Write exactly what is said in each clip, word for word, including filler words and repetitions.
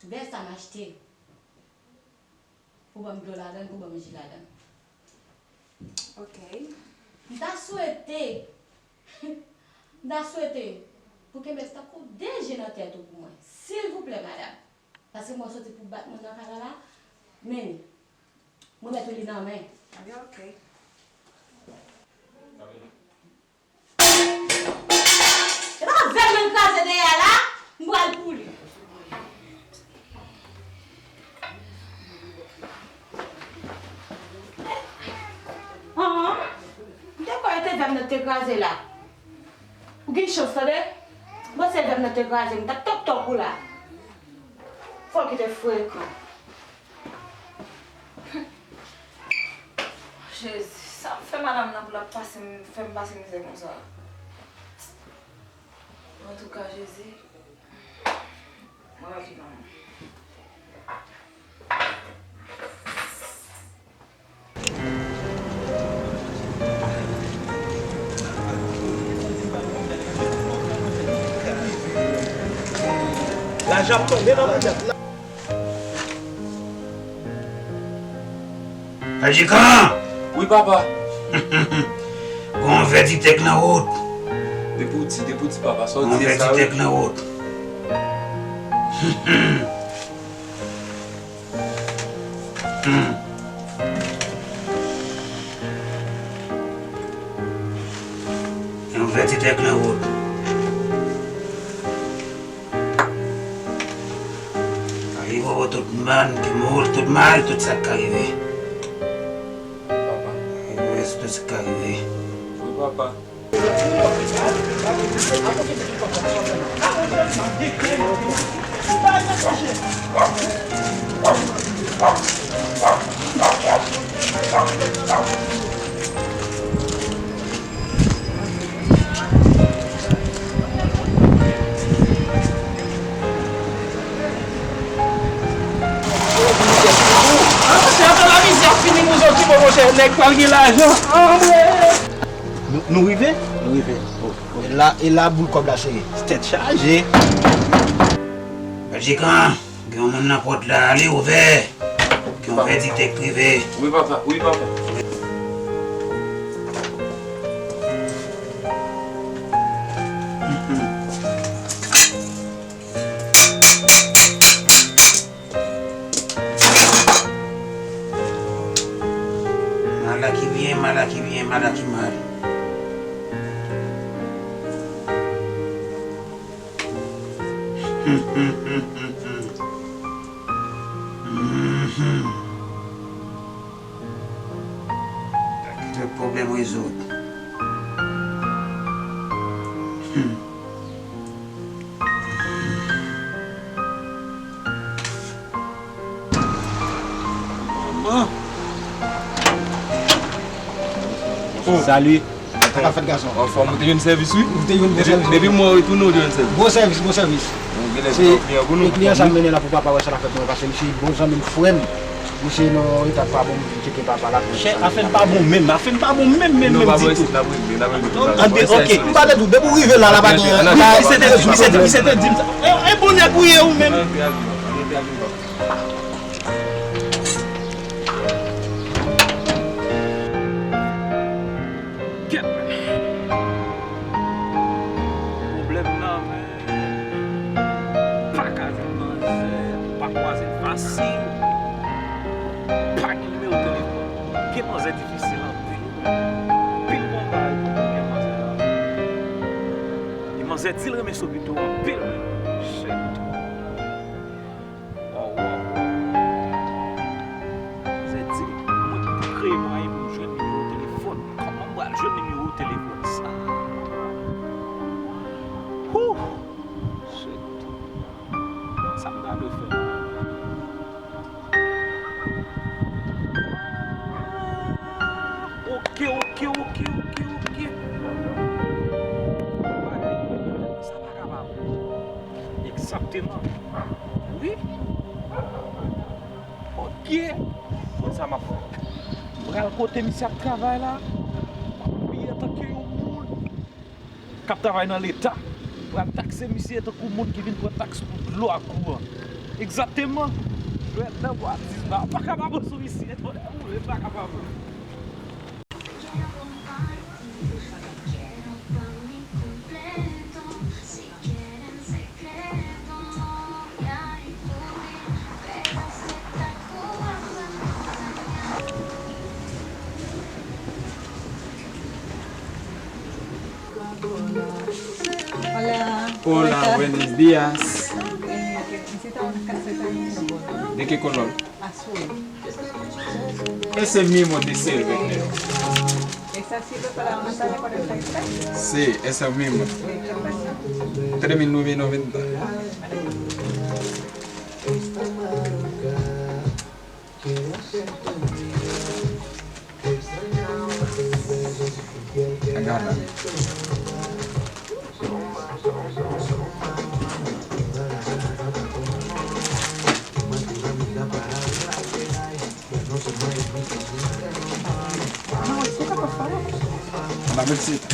Vè sa m achte. Pou ban m dlo ladan l, pou ban m ji ladan l. Ok. M ta swete, m ta swete pou kenbe tankou de je nan tèt ou pou mwen. Silvouplè, madanm. Paske mwen soti pou bat moun nan kay la la, men li. Mwen mèt li nan men. Ebyen, ok. E pa vè mwen kraze dèyè a la, m pral pou li. An, an. M te kwè e te vè m nan te kraze la. Ou gen chans, tande? Mwen se vè m nan te kraze, m t ap tòk tòk ou la. Fò w kite frekan. Jezi, sa ap fè madanm nan pou l ap pase m, fè m pase mizè konsa? Antouka, Jezi, mwen pa di non. Lajan ap tonbe nan poubèl la. Ajikan! Wi, papa. Gon vèditèk nan wout. Depi w di, depi w di, papa, sa w di e sa, wi. Gon vèditèk nan wout. Hmm. Yon vèditèk nan wout. Ka rive pou tout moun ki mouri, tout mal, tout sa k ka rive. Papa. Ka rive, tout sa k ka rive. Wi, papa. An, monchè, avan lamizè ap fini pou zòt tou, monchè, nèg pral gen lajan. Anmwey! Nou, nou rive? Nou rive. E la, e la boul kòb la, cheri. Tèt chaje. Ajikan, gen yon moun nan pòt la, ale ouvè. Gen yon vèditèk prive. Wi, papa. Wi, papa. Mal la ki byen, mal la ki byen, mal la ki mal. Mhm. Tout pwoblèm rezoud. Hmm. Manman. Oh. Salut. Sa k ap fèt, gason? Anfòm, ou te jwenn sèvis, wi. Ou te jwenn bon sèvis. Depi, depi m wè w retounen, ou te jwenn sèvis. Bon sèvis, bon sèvis. Bon, genlè se kliyan pou nou. E kliyan sa m mennen la pou papa wè sa l ap fèt mwen, paske misye bon zanmi m, frè m. Misye nan yon eta k pa bon, m vin tcheke papa la. Chè, afè n pa bon menm, afè n pa bon menm, menm, menm ditou. Non, papa, isi n ap regle, n ap regle. Anbe, ok. M pa te dout, depi w rive la, la pa gen. Wi, misye te, misye te, misye te di m sa. E, e bonè pou ye ou menm. Kèt! Pwoblèm nan, men. Pa ka jwenn manzè, ou pa kwaze l fasil. Pa gen nimewo telefòn. Gen manzè difisil anpil, wi, men. Pil bon bagay pou gen manzè la. E manzè di l renmen Sopito anpil, men. Shit. Waw, waw, waw. Manzè di, mwen kreye mwayen pou m jwenn nimewo telefòn. Kòman m pral jwenn nimewo telefòn sa? Wouh! Shit. Sa m ta dwe fè? Ok, ok, ok, ok, ok. Bagay ki mete tèt mwen, sa pa ka pa bon. Egzakteman. Wi. Ok. Konn sa m ap fè. M pral kote misye ap travay la. M ap abiye antanke yon moun k ap travay nan Leta. M pral takse misye tankou moun ki vin pran taks pou dlo ak kouran. Egzakteman. Jwèt nan bwa, dis ba. Pa ka pa sou isi, etwonè boule, pa ka pa. Hola. Hola, buenos días. Eh, necesita un café también. ¿De qué color? Azul. Ese mismo te sirve, creo. ¿Esa sirve para una tarde cuarenta y tres? Sí, ese mismo. Tres mil nueve noventa. Agata. Una bolsita.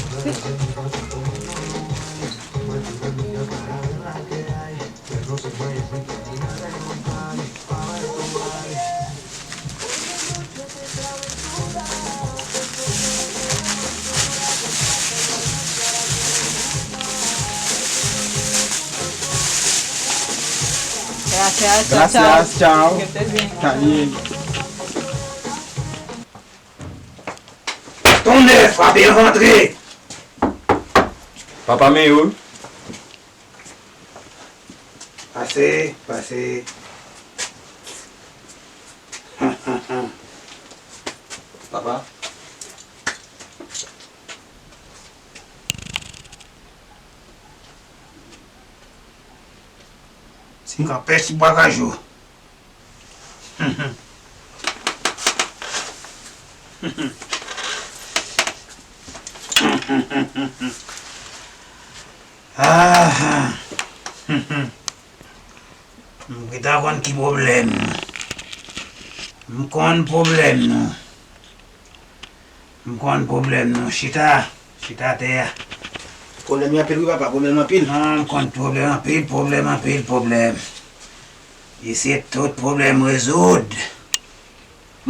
Gracias, chao, chao. Gracias, chao. Que estés bien. Está bien. Tonnè, frape an rantre! Papa Meyou. Pase, pase. Papa. Ti kanpè ti bwa kajou. Ah, ah. M gentan konn ki pwoblèm nou. M konn pwoblèm nou. M konn pwoblèm nou. Chita, chita atè a. Pwoblèm yo anpil wi papa, pwoblèm anpil. Non, m konn pwoblèm anpil, pwoblèm anpil, pwoblèm. Isit tout pwoblèm rezoud.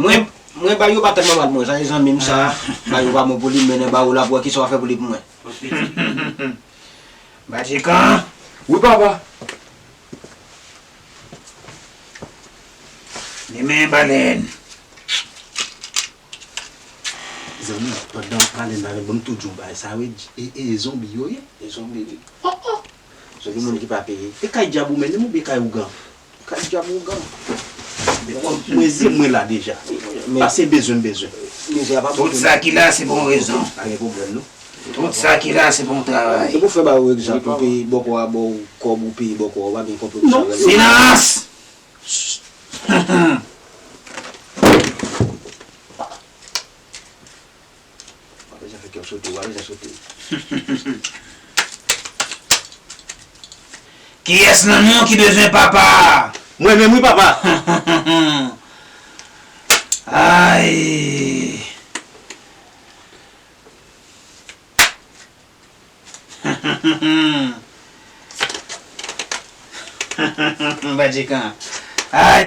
Mwen, mwen ba yo pa tèlman mal mwen, sa se zanmi m sa. Ba yo pa bon pou li, mennen ba yo la pou wè kisa w ap fè pou li pou mwen. Badjikan. Wi papa. Li men balèn. Zanmi, pandan w pale m avè m, ban m tou di w yon bagay. Sa vle di, e, e zonbi yo ye? E zonbi wi. Oh, oh! Zonbi moun ki pa peye. E kay dyab ou mennen m oubyen kay ougan? Kay dyab ougan. Men kòm mwen di mwen la deja. Pase bezwen m bezwen. Tout sa ki la se pou yon rezon. Pa gen pwoblèm non. Tout sa ki la se pou yon travay. Se pou fè ba ou egzanp, ou peye bòkò a ba w kòb, ou peye bòkò a, ou pa gen konpwomisyon avè l. Silans! W ap bezwen fè kè w sote, w ap bezwen sote. Kiyès nan nou ki bezwen papa? Mwen menm wi papa. Ay. Badjikan. Ay.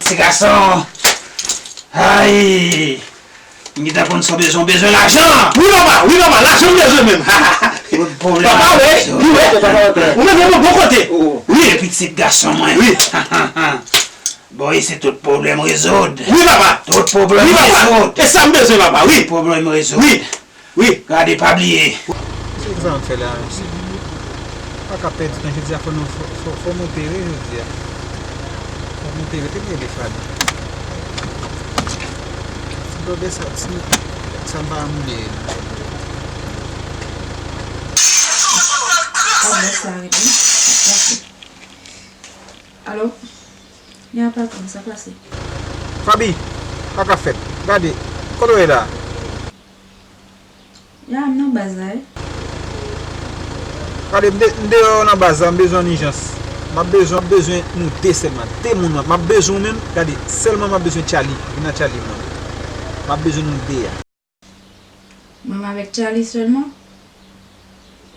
Ti gason. Ay. M gentan konn sa w bezwen, w bezwen lajan. Wi papa, wi papa, lajan m bezwen menm. Tout pwoblèm. Papa, wi, wi, wi. Ou menm, ou bon kote. Wi. Pitit gason mwen. Wi. Bon, isit tout pwoblèm rezoud. Wi papa. Tout pwoblèm rezoud. Wi papa. E sa m bezwen papa, wi. Pwoblèm rezoud. Wi. Wi. Gade, pa bliye. Se egzanp fè la, mesye. Pa ka pèdi tan jodi a, fò nou, fò, fò, fò nou opere jodi a. Fò nou opere, te bliye defrape. Ti dobe sa, ti, sa m pa moule. Alo, sa rete. Alo? Ya, patwon, sa pase? Faby, pa ka fèt. Gade, kote w ye la? Ya, m nan baz la, wi. Gade, m de-, m deyò nan baz la, m bezwen an ijans. M ap bezwen, m ap bezwen nou de sèlman. De moun, m ap bezwen w menm. Gade, sèlman m ap bezwen Charlie. Vin nan Charlie, mwen. M ap bezwen nou de a. Mwen avèk Charly sèlman?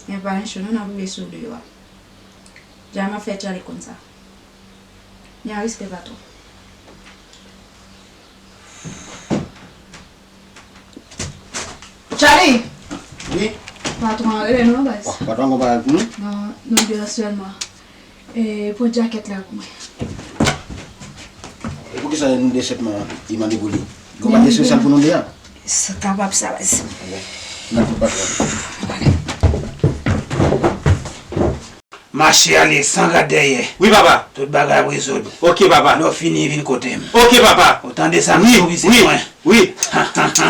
Gen pa yon cho non, n ap rive sou deyò a. Dja m ap fè Charly konn sa. Gen respè patwon. Charly! Wi? Patwon an rele nou non, baz. Oh, patwon an konn pale ak nou? Non, nou de sèlman. E, pran djakèt la pou mwen. E poukisa nou de sèlman li mande pou li? Li konn pa de espesyal pou nou de a? Sa kapab sa, baz. N ap fout patwon. Mache ale san gad dèyè. Wi, papa. Tout bagay ap rezoud. Oke, papa. Lè w fini, vin kote m. Oke, papa. Ou tande sa m di w, pitit mwen? Wi, wi.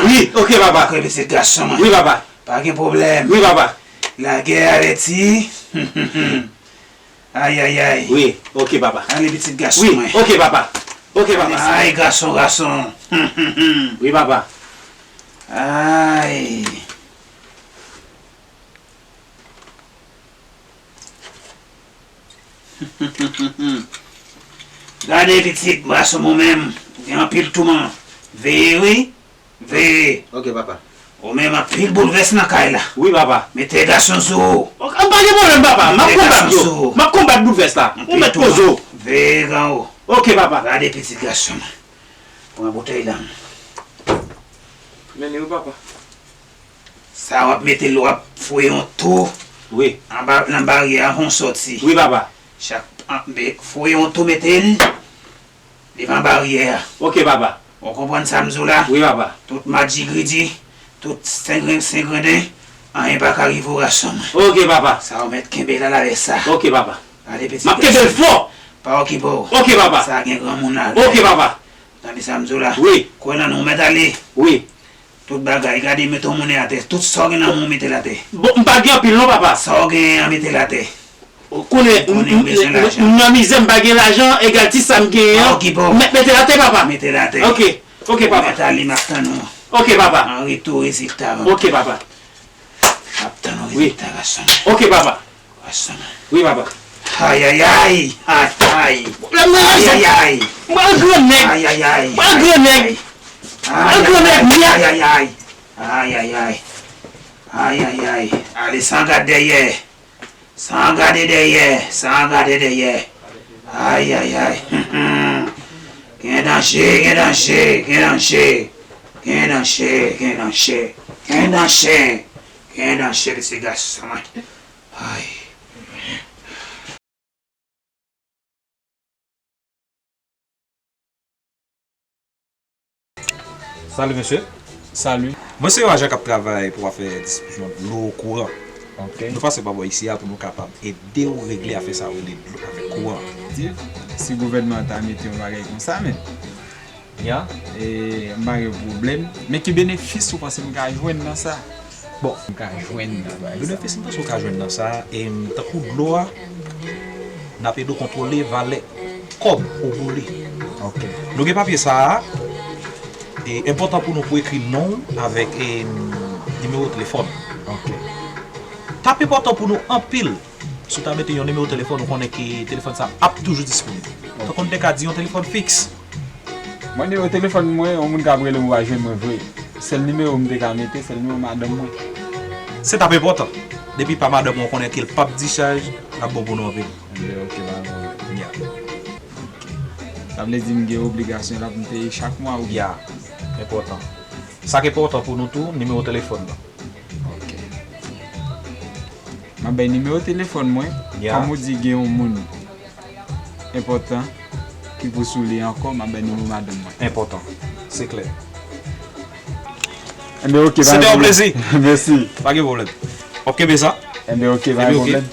Wi, oke, papa. Oke, pitit gason mwen. Wi, papa. Pa gen pwoblèm. Wi, papa. Lagè avèti. Ay, ay, ay. Wi, oke, papa. Ale, pitit gason mwen. Wi, oke, papa. Oke, papa. Ay, gason, gason. Wi, papa. Ay. Gade pitit, gason mwen menm, ou gen anpil touman. Veye wi, veye. Ok, papa. Ou menm anpil boulvès nan kay la. Wi, papa. Mete gason sou ou. Ok, m pa gen pwoblèm, papa. M ap konbat yo. M ap konbat boulvès la. Ou mèt poze w. Veye gran ou. Ok, papa. Gade pitit gason mwen. Pran boutèy la. Men li wi, papa. Sa w ap mete l, w ap foure yon tou. Wi. Anba, nan baryè a, fè yon sòti. Wi, papa. Chak, an, be, foure yon tou, mete l devan baryè a. Ok, papa. Ou konprann sa m di w la? Wi, papa. Tout madjigridi, tout sengren, sengrenden, anyen pa ka rive w, gason mwen. Ok, papa. Sa w mèt kenbe l al avè sa. Ok, papa. Gade pitit gason. M ap kenbe l fò. Pa okipe w. Ok, papa. Sa gen granmoun la. Ok, papa. Tande sa m di w la? Wi. Kwè nan nou, mèt ale. Wi. Tout bagay, gade, mete yon monnen atè. Tout sa w gen nan men w, mete l atè. Bon, m pa gen anpil non, papa. Sa w genyen an, mete l atè. Ou konnen, m, m, m nan mizè, m pa gen lajan, egal ti sa m genyen an. Mèt mete l atè, papa. Mete l atè. Ok, ok, papa. Mèt ale, m ap tann ou. Ok, papa. An retou, rezilta. Ok, papa. M ap tann ou, rezilta, gason. Ok, papa. Wi, papa. Ayayay, ayay. Ayayay. Mwen gran nèg. Ayayay. Mwen gran nèg. Mwen gran nèg nèt. Ayayay. Ayayay. Ayayay. Ale san gade dèyè. San gade dèyè. San gade dèyè. Ayayay. Gen danje, gen danje, gen danje. Gen danje, gen danje. Gen danje. Gen danje, pitit gason mwen. Ay. Salut, mesye. Salut. Mwen se yon ajan k ap travay pou afè distribisyon dlo, kouran. Ok. Nou pase pa bò isi a pou nou kapab ede w regle afè sa yo rele dlo avèk kouran. Di, si gouvènman an ta mete yon bagay konsa, men. Ya, e, m pa gen pwoblèm. Men ki benefis ou panse m ka jwenn nan sa? Bon, m ka jwenn nan bagay sa? Benefis m panse w ka jwenn nan sa, e, m, tankou dlo a, n ap ede w kontwole valè kòb ou boule. Ok. Nou gen papye sa a, e enpòtan pou nou pou ekri non w avèk, e, nimewo telefòn. Ok. T ap enpòtan pou nou anpil si w ta mete yon nimewo telefòn, ou konnen ke telefòn sa ap toujou disponib. Tankou n te ka di yon telefòn fiks. Mwen, nimewo telefòn mwen, yon moun k ap rele m, ou pa jwenn mwen vre. Sèl nimewo m te ka mete, sèl nimewo madanm mwen. Se t ap enpòtan. Depi pa madanm mwen, ou konnen ke l p ap dichaj, l ap bon pou nou anpil. Anben, ok, pa gen pwoblèm. Ya. Ok. Sa vle di m gen obligasyon la pou m peye chak mwa, oubyen? Ya. Enpòtan. Sa k enpòtan pou nou tou, nimewo telefòn nan. Ok. M ap bay nimewo telefòn mwen. Ya. Kòm ou di gen yon moun enpòtan ki pou sou li ankò, m ap bay nimewo madanm mwen. Enpòtan. Se klè. Enben, ok, pa gen pwoblèm. Se te yon plezi. Mèsi. Pa gen pwoblèm. W ap kenbe sa? Enben, ok, pa gen pwoblèm.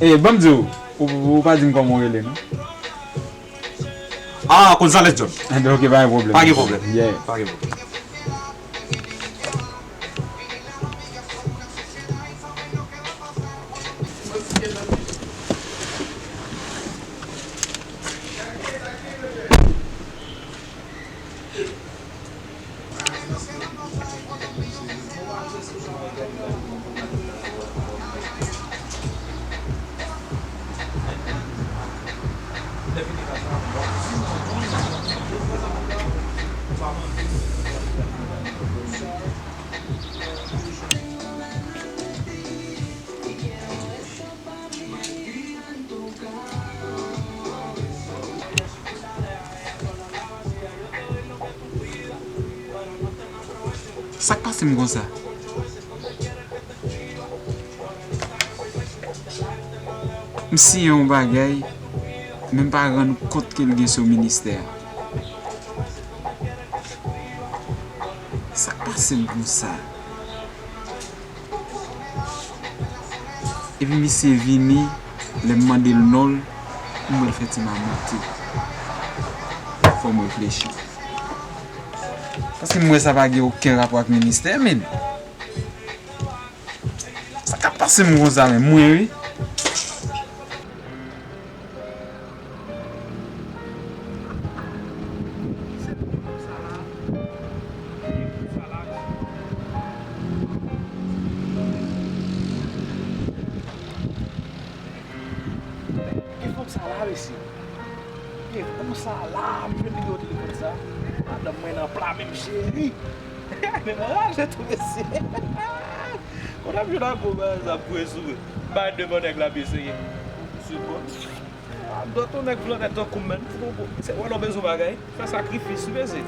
E, ban m di w, ou, ou pa di m kòman w rele, non? Ah, Gonzales John. Enben, ok, pa gen pwoblèm. Pa gen pwoblèm. Yeah. Pa gen pwoblèm. Sa k pase m konsa? M siyen yon bagay, men m pa rann kont ke l gen sou ministè a. Sa k pase m konsa? Epi misye vini, lè m mande l non l, m wè l fè ti mamoute. Fò m reflechi. Paske m wè sa pa gen okenn rapò ak ministè, men. Sa k ap pase m konsa menm, mwen wi. Ki fanm sa la, mesye? Ki fanm sa la, m jwenn nimewo telefòn sa. Madanm mwen nan pla menm, cheri. Men mwen raje tou, mesye. Kote m jwenn ak gwo bagay sa pou esouwe? Bay devan nèg la byen serye. Sou bon. Dòt yon nèg vle nèg tankou m, menm. Se wè lè w bezwen bagay, fè sakrifis, ou bezwen.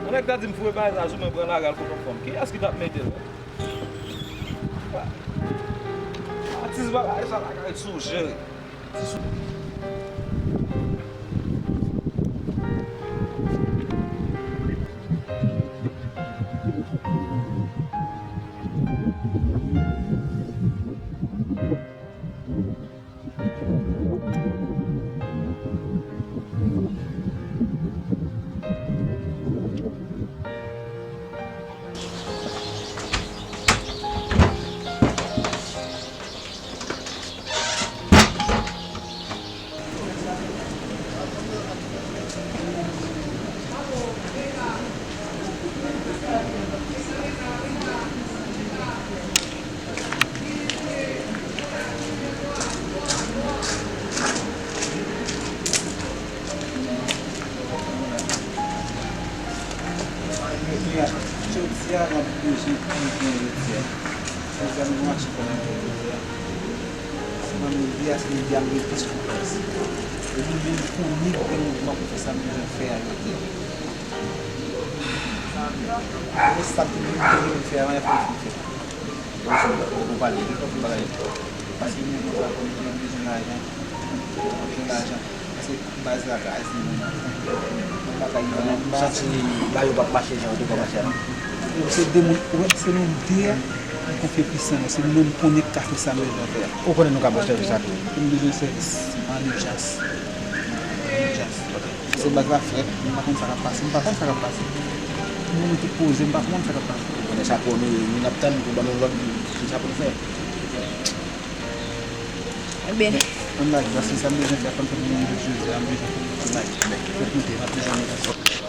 Yon nèg ta di m foure bagay sa sou mwen, pran lari al kot yon fanm. Kiyès ki t ap mete l? Atis bagay sa la ka ret sou jere. Jodi a, m ap bezwen anyen jodi a. Jodi a, nou gon aksyon fò nan jodi a. Se nan medya, se medya m gen plis konfyans. E nou menm konnen gen mouvman pou fè sa m bezwen fè a jodi a. Mwen sa m te vin fè a, mwen fè l fin fè. Bon, se bon, bon, pale, bon, bagay. Paske nou konn sa, konn nou bezwen lajan. Bezwen lajan. Paske baz la ka di nou, nou pa ka gen, nou santi bagay yo p ap mache jan yo te konn mache a. Se de moun, ou wè, se nou de a, m konfye plis nan yo. Se nou menm konnen k ka fè sa m bezwen fè a. Ou konnen nou ka ba w sèvis a tou. M bezwen sèvis an ijans. An ijans. Se baz la frèt, m pa konn sa k ap pase, m pa konn sa k ap pase. Moun yo tout poze, m pa konn sa k ap pase. Konnen sa pou nou, nou n ap tann pou ban nou lòd, ki sa pou nou fè. Ebyen. Ann lage, paske sa m bezwen fè, fò m fè pou moun yo jodi a, m bezwen fè pou moun lage. Fè koute, m ap bezwen moun.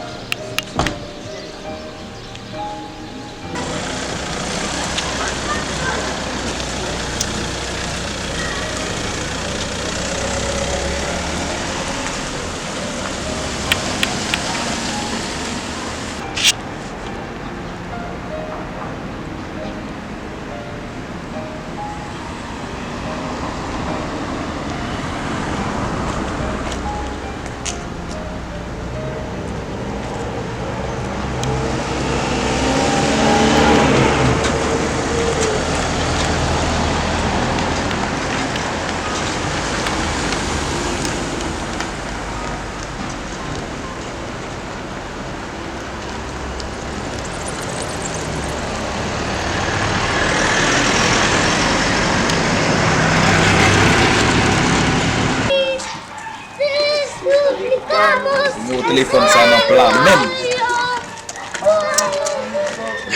Nimewo telefòn sa nan pla menm.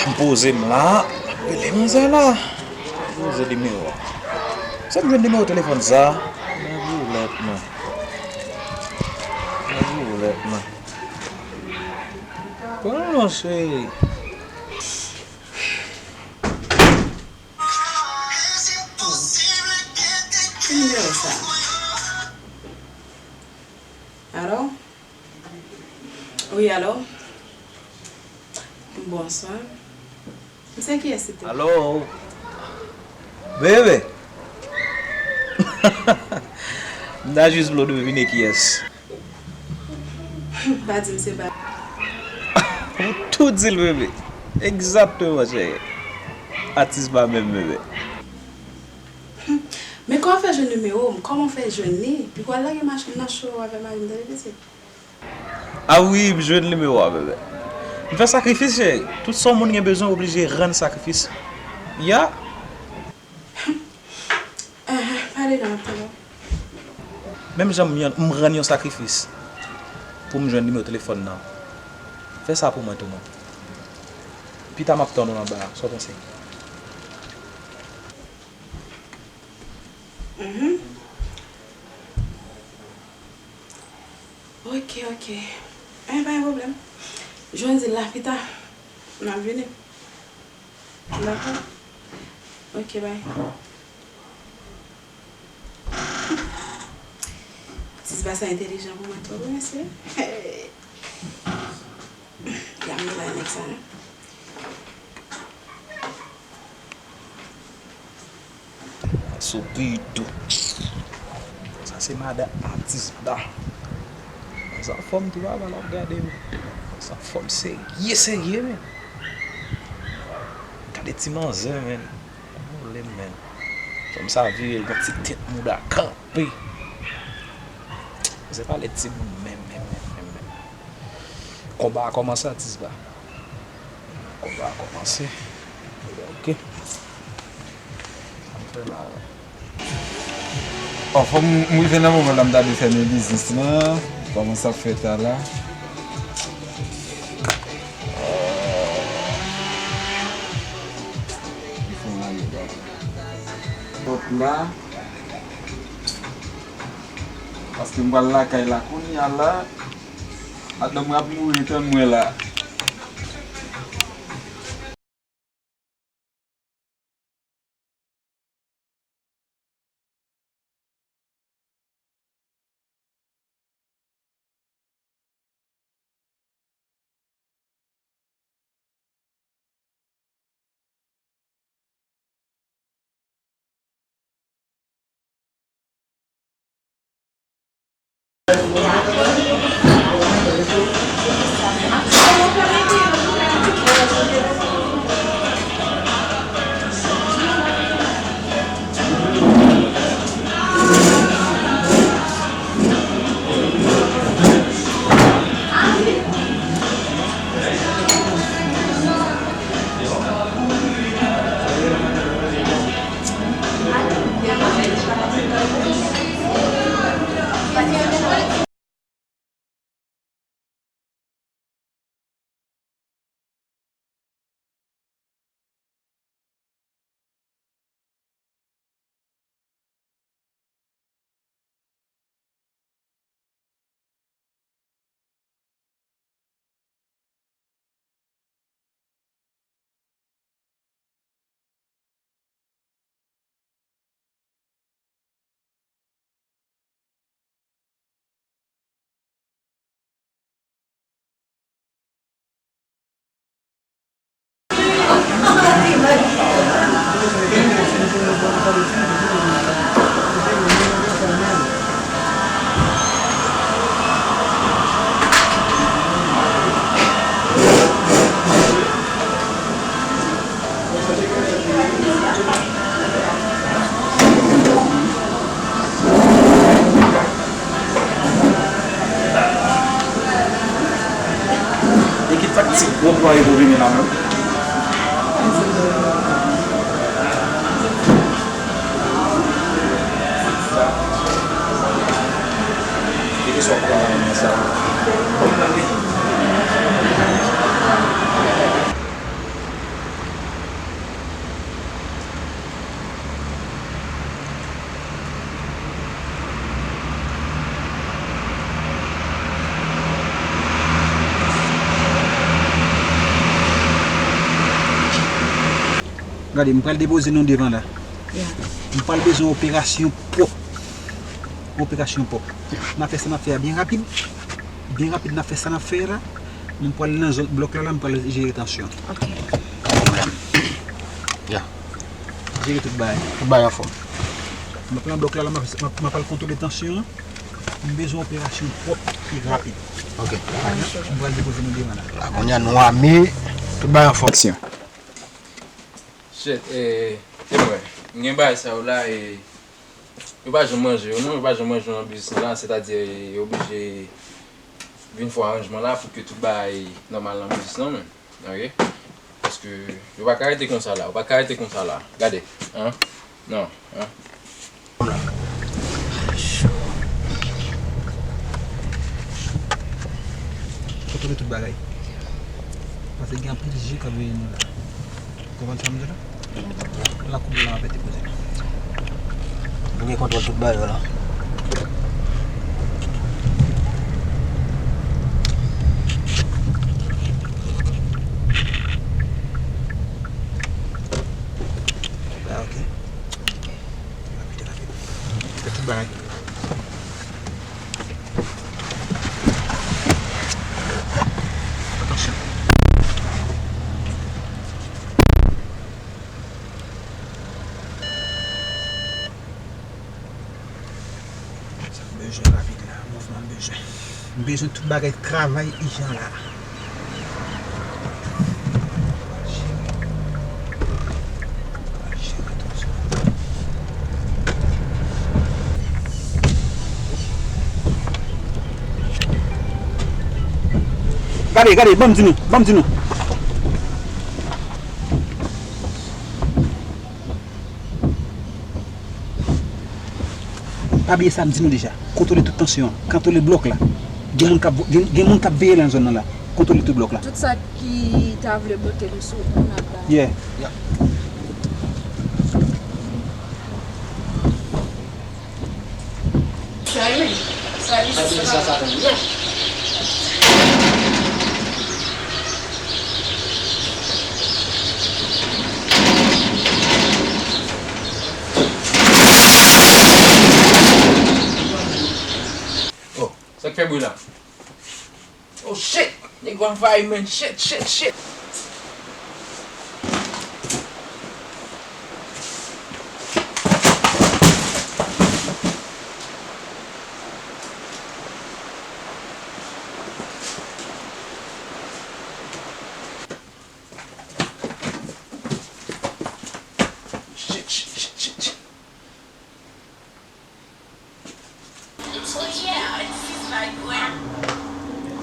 M poze m la, m ap rele manzè la. Poze nimewo a. Sa m jwenn nimewo telefòn sa? Nan boulèt mwen. Nan boulèt mwen. Pran non, cheri. Ki nimewo sa? Alo? Wi, alo? Bonswa. M se kiyès, silvouplè? Alo? Bebe! M ta jis vle w devine kiyès. Pa di m se ba. Ou tou di l, bebe. Egzakteman, cheri. Atis pa menm, bebe. Men kòman w fè jwenn nimewo m? Kòman w fè jwenn li? Li pral lage machin nan cho avè mari m, tande pitit. A wi, m jwenn nimewo a, bebe. M fè sakrifis, cheri. Tout sa yon moun gen bezwen, oblije rann sakrifis. Ya. Pale non, m ap tande w. Menm jan m, m rann yon sakrifis pou m jwenn nimewo telefòn nan, fè sa pou mwen tou, non. Pita m ap tann ou anba a, sa w panse? Mhm. Ok, ok. Eh, pa gen pwoblèm. Jwenn di l la pita. N ap vini. Dakò? Ok, bye. Atis ba sa entèlijan pou mwen twòp, wi, mesye. Hey. Gade bay nèg sa, non. Soupito. Sa se madan atis ba. Sa anfòm tou, papa, l ap gade, wi. Sa anfòm serye, serye, men. Gade ti manzè, men. Mole, men. Fanm sa vire l gon ti tèt mouda kanpe. Se pale timoun, men, men, men, men, men. Konba a kòmanse, atis ba. Konba a kòmanse. Ok. Sa m fè la. Bon, fò m, m rive nan moman la, m ta dwe fèmen biznis lan. Kòman sa fèt a la? Li fè yon ale la. Pòt la. Paske m pral lakay la kounye a la. Madanm mwen ap mouri tann mwen la. E ki taktik gwo anplwaye pou vini la menm? E ki sa w pran nan men sa? Gade, m pral depoze nou devan la. M pral bezwen operasyon pwòp. Operasyon pwòp. N a fè sa n a fè a byen rapid. Byen rapid, n a fè sa n a fè a la. Mwen pral nan zòn blòk la, la, mwen pral jere tansyon. Ok. Ya. Jere tout bagay. Tout bagay anfòm. Mwen pran blòk la, la, mwen, mwen, mwen pral kontwole tansyon an. Mwen bezwen operasyon pwòp e rapid. Ok. Mwen pral depoze nou devan la. La, kounye a nou ame. Tout bagay anfòm. Aksyon. Shit, e, e mwen, m gen bagay sa yo la, e, yo pa janm ranje yo non, yo pa janm ranje yo nan biznis lan la, sètadi, e, yo oblije vin fè aranjman la pou ke tout bagay nòmal nan biznis lan, men, ok? Paske yo pa ka rete konsa la, yo pa ka rete konsa la. Gade, an? Non, an? Kontwole tout bagay. Paske gen anpil je k ap veye nou la. Konprann sa m di la? Lakou blan ap pete koze. Nou gen kontwòl tout bagay la. Bagay ok. Rapid, rapid. Fè tout bagay. Atansyon. Sa m bezwen rapid la, mouvman m bezwen. M bezwen tout bagay travay ijan la. Gade, gade, ban m di nou, ban m di nou. Pa bliye sa m di nou deja. Kontwole tout tansyon an. Kontwole blòk la. Gen moun k ap, gen, gen moun k ap veye nan zòn nan la. Kontwole tout blòk la. Tout sa ki ta vle bloke nou sou moun ap la. Yeah. Oh, sa k fè bri la? Oh shit! Nèg yo anvayi, man. Shit, shit, shit.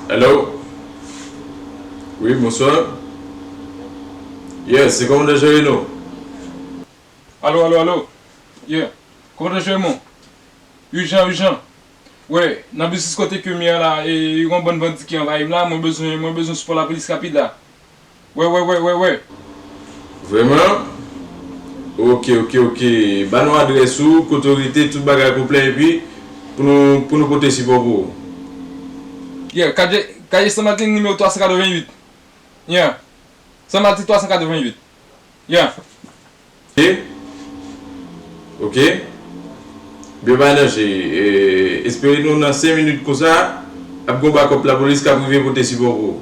Hello? Wi, bonswa. Yes, se kòmandan Jerino. Alo, alo, alo. Yeah. Kòmandan Jerimo. Ijan, ijan. Wè, nan biznis kote ke m ye a la, e, gen yon bann bandi ki anvayi m la, mwen bezwen, mwen bezwen sipò lapolis rapid la. Wè, wè, wè, wè, wè. Vrèman? Ok, ok, ok. Ba nou adrès ou, kote w rete, tout bagay konplè, epi pou nou, pou nou pote sipò pou ou. Yeah, Kadje, Kadje San Martin, nimewo twa san katrevenn uit. Yeah. San Martin twa san katrevenn uit. Yeah. Ok. Ok. Byen pa danje. E, espere nou nan senk minit konsa, ap gen yon bakòp lapolis k ap rive pote sipò pou ou.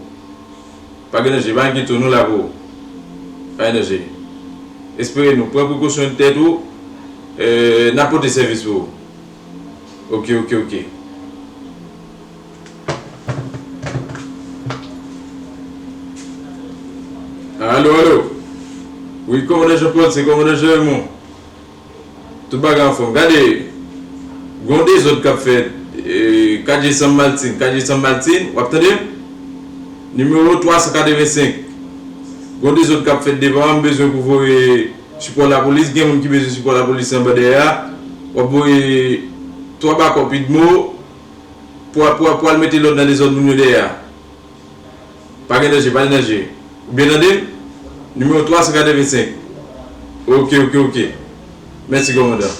Pa gen danje, pa enkyete w, nou la pou ou. Pa gen danje. Espere nou, pran prekosyon tèt ou, e, n ap pote sèvis pou ou. Ok, ok, ok. Alo, alo. Wi, kòmandan Jean Paul, se kòmandan Jeremon. Tout bagay anfòm. Gade, gen yon dezòd k ap fèt, e, Kadje San Martin, Kadje San Martin, w ap tande m? Nimewo twa san katrevensenk. Gen yon dezòd k ap fèt devan an, m bezwen pou voye sipò lapolis, gen moun ki bezwen sipò lapolis anba dèyè a. W ap voye twa bakòp idmo pou, pou, pou al mete lòd nan dezòd moun yo dèyè a. Pa gen danje, pa gen danje. Ou byen tande m? Nimewo twa san katrevensenk. Ok, ok, ok. Mèsi, kòmandan.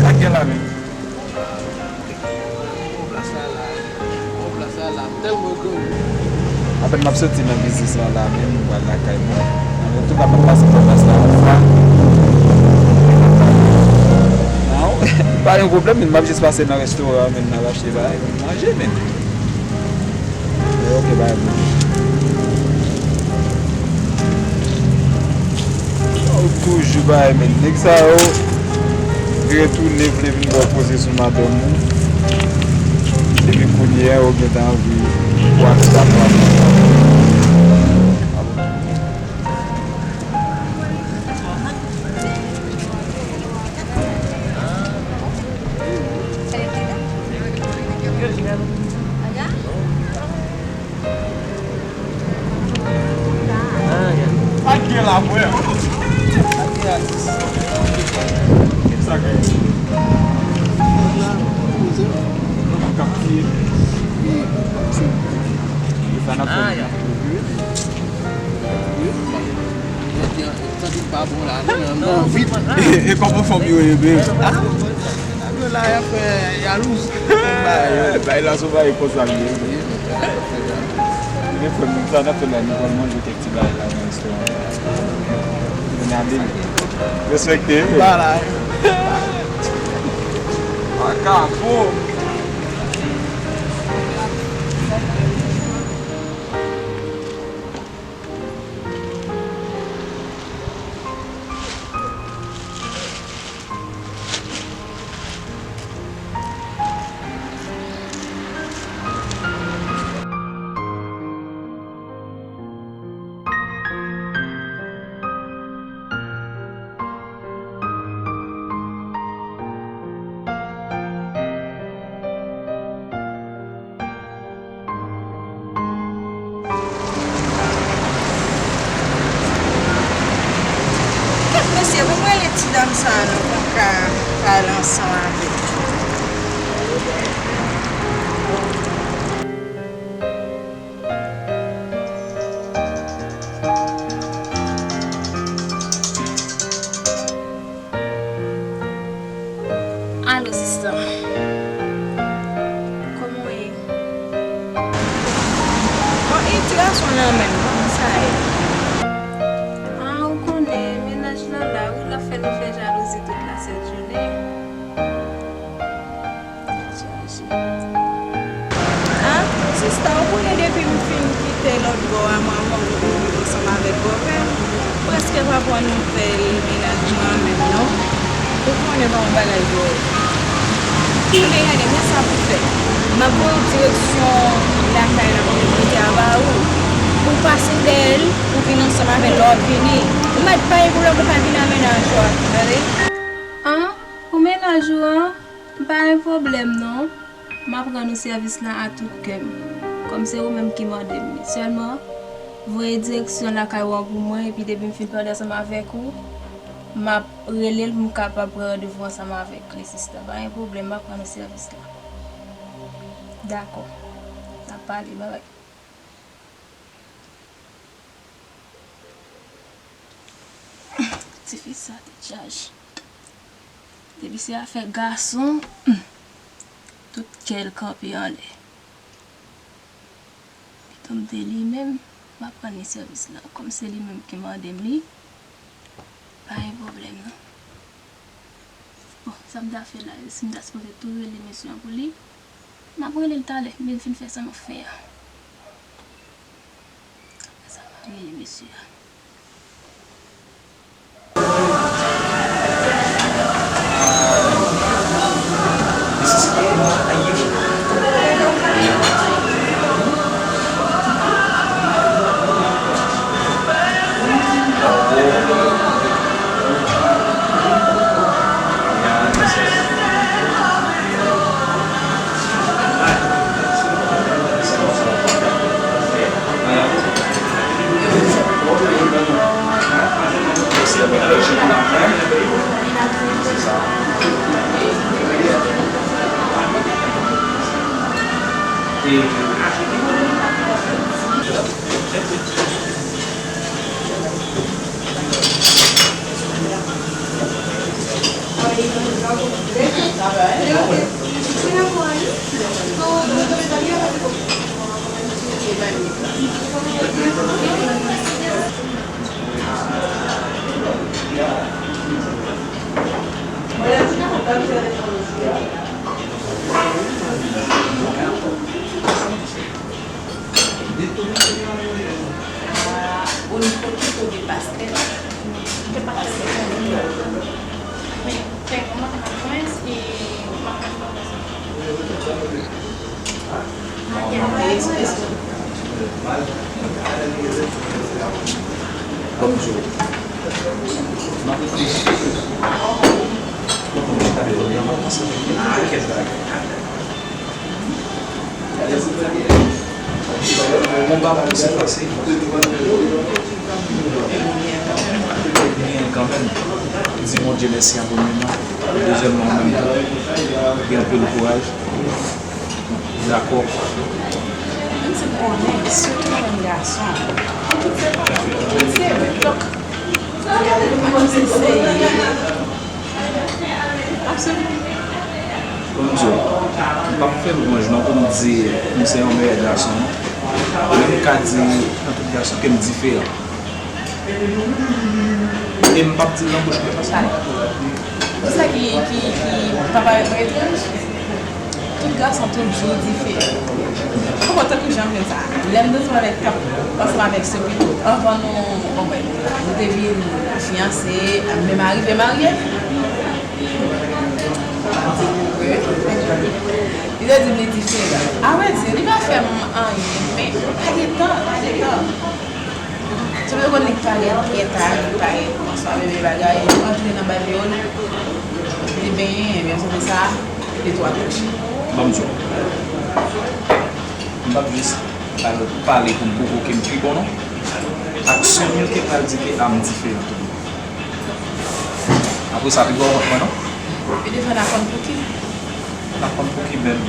Sa k gen la menm? Tèlman grangou. Apèn m ap soti nan biznis lan la menm, m pral lakay mwen. Antouka, m ap pase Pòtas la yon fwa. Non, pa yon pwoblèm, men m ap jis pase nan restoran, men n ap achte bagay pou manje, men. E ok, bagay pou Ou toujou bay, men nèg sa yo vire tounen vle vin ba w poze sou madanm ou. Epi kounye a, ou gentan anvi pou aksida pou aksida. Pa gen la, frè. Sa gen. Sa n ap fè. Santi pa bon la, non, non, non, vit. E kòman fanm yo ye, babe? Nèg yo la, y ap fè yalouz. Bay la, se yon bagay konsa l ye. Men frè m, sa n ap fè la, nou pral manje kèk ti bagay la nan restoran. Vin ale. Respekte. Ba la. Makafo. Kèt mesye, pou m rele ti dam sa a non, pou m ka pale ansanm avè l. Alo, sista. Kòman w ye? Bon, e ti gason nan menm, kòman sa ye? A, ou konnen, mennaj lan la, wi, l ap fè nou fè jalouzi tout la sèt jounen. Tèt chaje. A, sista, ou konnen depi m fin kite lòt bò a, mwen, mwen vin viv ansanm avèk bòpè m, prèske pa pran nouvèl mennaj mwen an menm non. Ou konnen pa yon bagay dwòl. Ebyen gade, men sa pou fè. M ap voye w direksyon lakay la kote m rete a ba ou. Pou w pase dèyè l, pou w vin ansanm avè l lè w ap vini. Ou mèt pa gen pwoblèm pou w ka vin a mennaj ou a, tande? An, pou mennaj ou an? Pa gen pwoblèm non. M ap rann ou sèvis la a tout kè m, kòm se ou menm ki mande m li. Sèlman, voye direksyon lakay ou an pou mwen, epi depi m fin pale ansanm avèk ou, m ap rele l pou m kapab pran randevou ansanm avèk li, sista. Pa gen pwoblèm, m ap rann ou sèvis la. Dakò. N ap pale, babay. Tifi sa tèt chaje. Depi se afè gason, hmm, tout kè l kanpe anlè. Piton m te li menm, m ap rann li sèvis la. Kòm se li menm ki mande m li, pa gen pwoblèm non. Bon, sa m ta fè la, si m ta sipoze tou rele mesye an pou li, m ap rele l talè, m vin fin fè sa m ap fè a. Apre sa, m a rele mesye a. Ah, un poquito de pastel. ¿Qué pastel? Tengo macarrones y macarrones. Bonjou. M ap reflechi. Ah, kèt bagay. Bon, m pa panse pase. Gen kanmenm. Di Bondye mèsi an premye non. Dezyèmman, an menm tan, gen anpil kouraj. Dakò. Menm si m konnen, sitou nan menm gason. Tout se pa, tout se vre. Donk, m ap eseye. Absoliman. Bon, m di w, m p ap fè lwanj non pou m di m se yon meyè gason non. Men m ka di, nan tout gason, ke m diferan. E m p ap di l nan bouch mwen paske. Sa ki, ki, ki pa parèt mwen etranj, tout gason toujou diferan. Konpò tankou jan m jwenn sa. Lè m te ansanm avèk, t ap ansanm avèk Sopito, anvan nou, bon, ben, nou te vin fiyanse, menm arive marye. Li te di m li diferan. Avrèdi, li pa fè m anyen, men pa gen tan, pa gen tan. Sou yo konn li parèt trè ta, li parèt, bonswa bebe bagay, antre nan balyon, li benyen, men sou sa, li twò touche. Ban m di w. M p ap jis al pale pou m pwovoke m pi bon non. Aksyon m yo te pral di ke a m diferan tou. Apre sa, pi bon kont mwen non. Pi devan n a konn pou ki. N ap konn pou ki menm.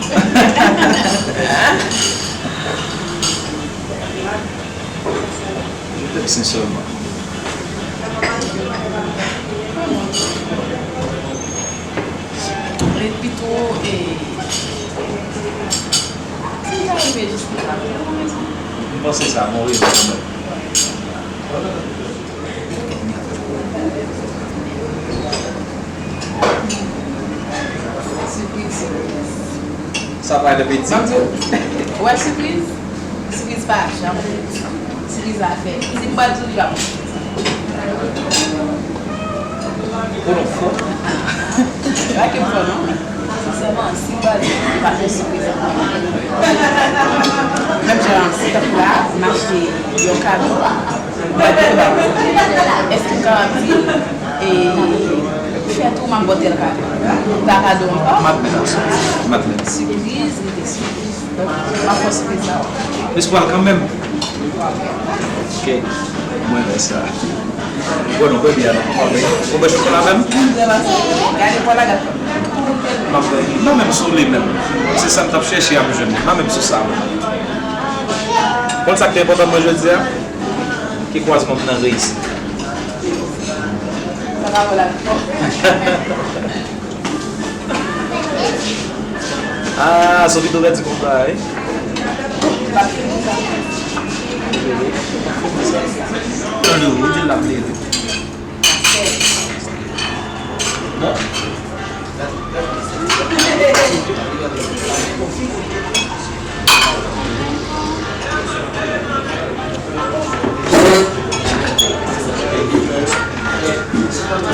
Je t'aime sincèrement. Li pito, e, si l ta rive jis la, m panse sa, bon rezon kanmenm. Sipriz. Sa pa de betiz. Ou wè sipriz? Sipriz pa janm. Sipriz la fèt. Si m pral di w, li pa bon. Ou non fò. Pa ke m fò non. Sensèman, si m pral di w, li pa fè sipriz ankò. Menm jan an, si tankou la, m achte yon kado. Èske m kapab di, e, fèt ou m ap ba w tèl kado? Ou pa kado ankò? M ap vin ansanm. M ap vin. Sipriz, rete sipriz. Donk, m ap fè sipriz la. Plis pral kanmenm. Ok. Mwen renmen sa. Bon, nou bwè byè non. Ou bwè chokola menm? Gade pwa la, gade. M ap bwè. Non, menm sou li menm. Se sa m t ap chèche, ap jwenn. Non, menm sou sa menm. Konn sa k te enpòtan mwen jodi a? Ke kwazman m nan reyisi. Sa pa bon la. Ah, Sopito pèdi konba, wi. Tande, ou di l ap leve. Bon.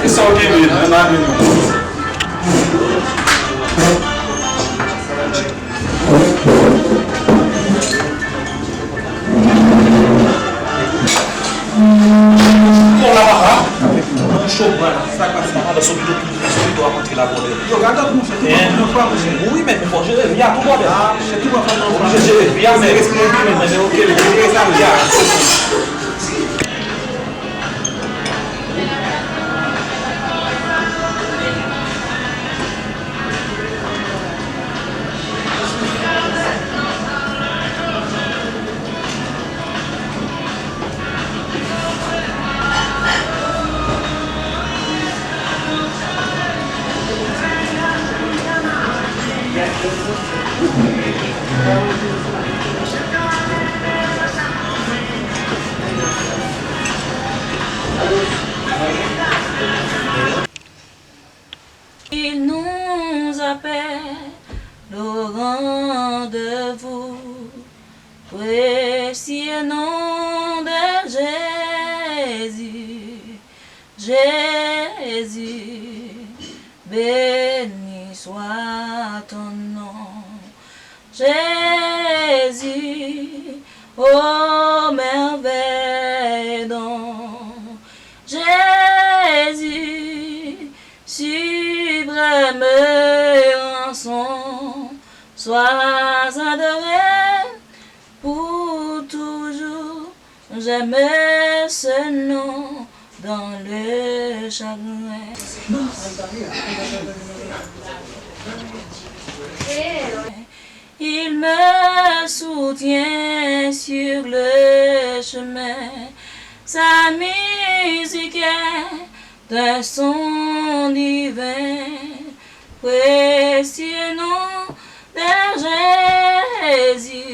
E sa w gen menm, nan lavi nou. Bon, la, papa. Cho, bra, sa k pase? Papa, sou pito, sou pito ap antre la, bòdè. Yo, gade pou mwen, se tou bon, wi, men fò jere vi a tou, bòdè. Ah, se tou bon, fò jere vi a, men respè, men, men, ok, men jere sa, vi a. Il nous appelle au rendez-vous. Précieux nom de Jésus, Jésus, béni soit ton nom. Jésus, ô merveilleux don, Jésus, suprême rançon, sois adoré pour toujours. J'aime ce nom dans le chagrin. Il me soutient sur le chemin. Sa musique est un son divin, précieux nom de Jésus.